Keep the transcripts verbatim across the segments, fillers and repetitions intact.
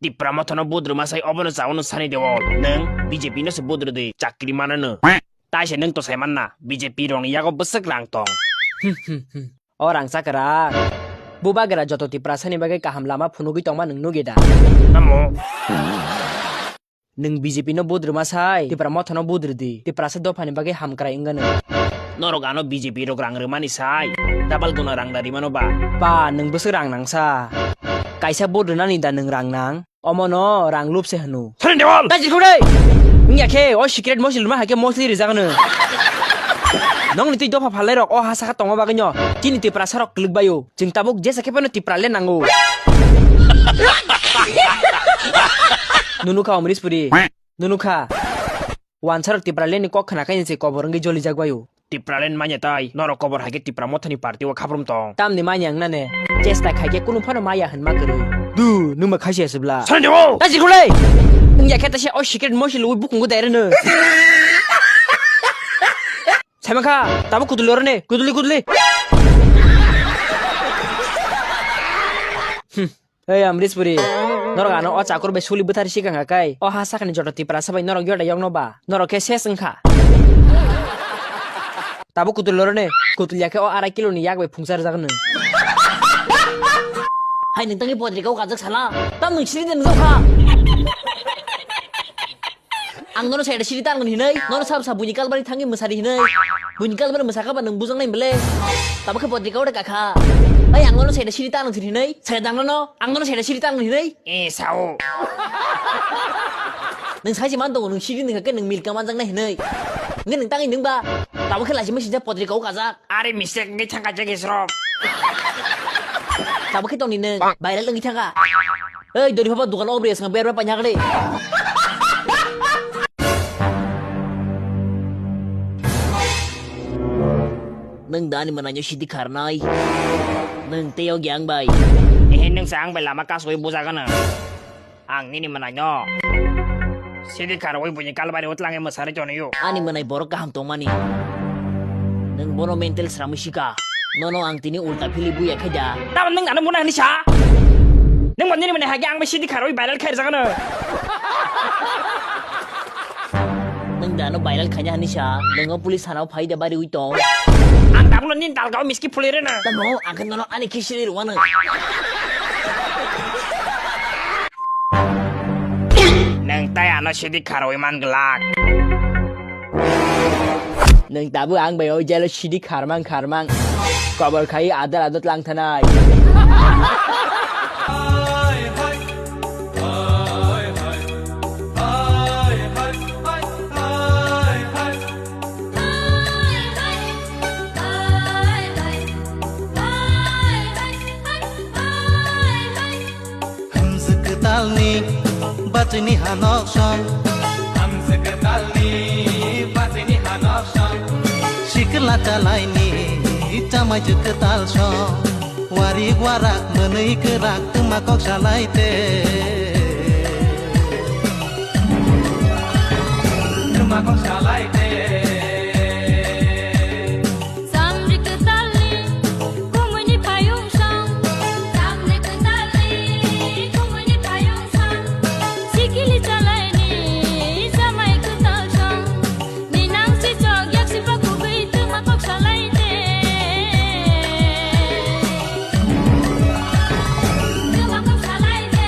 Tipra Motha no vote rwma sai obono chao nwng sani de o. Nwng B J P no se vote rwdi, chakri mano nwng. Tai se nwng to sai manna, B J P rokni yago bwswk rang tong. O rang chakra. Bubagra joto Tiprasani bagwi kaham lama phunugwi tongma nwng nugi da? Tamo? Nwng B J P no vote rwma sai, Tipra Motha no vote rwdi. Tiprasa dophani bagwi hamkrai wngano. Norok ano B J P rok rang rwmani sai, double guna rang da rimano ba? Pa, nwng bwswk rang nangsa. Kaisa vote rwnani da nwng rang nang? Omono rang lupse hwno. Sani Dewal! Tajir khore! Wngya khe, o secret mosli luma hai khe mosli rijak hwno. Nongni twi dopha phalnai rok o ha saka tongma bagwi no. Chini Tiprasa rok kwlwk baio. Chwng tabuk jesa khe phano Tipraland nango. Nunu kha Omrish Puri. Nunu kha. Wansarok Tipraland ni kok khna khe se kobor wngwi jolijak baio. Tipraland manya tai, norok kobor hai khe Tipra Mothani party o khaprum tong. Tamni manya wngna ne, chesta khai khe kunu phano maya hwnma kwrwi. Du, nwng ma khaisi aswk bla. Sani Dewal! Tajir khulai! Wngya khe taisa o secret mosi lwi bukungo daireno. Saimang kha, tabuk kuduli oro ne, kuduli, kuduli. Hmm. Ei Amrishpuri, norok ano o chakur bai suli bwthar sikang kha kai, o ha sakni joto Tiprasa bai norok yoda yokno ba, norok khe ses wngkha. Tabuk kuduli oro ne, kuduli ya khe o arai kilo ni yak bai phungsa rwjak nw. Hai nwng tangwi podrika o kajak sala, tam nwng siri de nw kha. Ang nono saida siri tang hinwi, nono sab sab buini kalbari thangwi mwsari hinwi. Buini kalbari mwsakha ba nwng bujaknai bwle. Tabo khe podrika ode kakha. Ai ang nono saida siri tang hinwi, saida ang nono, ang nono saida siri tang hinwi. E sao. Nwng saisi man tongo nwng siri nwng khe nwng milka manjaknai hinwi. Nge nwng tangwi nwng ba. Tabo khe laisi masi ja podrika o kajak. Are mistake wngwi thangkha je gisrop. Tabo khe tongni nwng viral wngwi thangkha. Ei dori phoba dukan obri esnga berba painyak de. Nwng dani mwnai no sidi kharnai. Nwng tei o gyang bai. Ehe nwng sa ang bai lama kasoi bujagana. Ang nini mwnai no sidi kharwi buini kalbari utlangwi mwsari tonio. Ani mwnai borok kaham tongmani. Nwng bono mental sramwi sika. Nono ang tini ulta phili buya khaida. Tamo nwng ano mwnai hinwi sa? Nwng bo nini mwnai hagi ang bai sidi kharwi viral khair jagano. Nwng da ano viral khaina hinwi sa? Nwng o police thana o phai da bari ui tong. Ang dabuno nini dalga o miski phuli rwna. Tamo ang khe nono ani khe siri rwano. Nwng tai ano sidi kharwi man glak. Nwng tabuk ang bai o jelo sidi kharmang kharmang. Kobor khai adar adar lang thanai. Hamjwk kwtalni bachini hanok song. Hamjwk kwtalni bachini hanok song. Sikla chalaini chamai jwk kwtal song. Warik warak mwnwi kwrak twma kok salai te. Twma kok salai te. Samri kwtalni kumuni payung sang. Samri kwtalni kumuni payung sang. Sikili chalaini samai kwtal sang. Ninang si chok yak si pakugwi twma kok salai te. Twma kok salai te.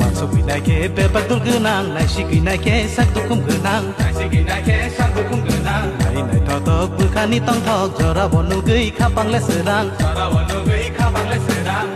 Uansukgwi nai khe bebak dul gwnang, naisigwi nai khe sak dukhum gwnang. Naisigwi nai khe sak dukhum gwnang. Nai naithothok bwkhani tongthok jorabo nugwi khapang le srang. Jorabo nugwi khapang le srang.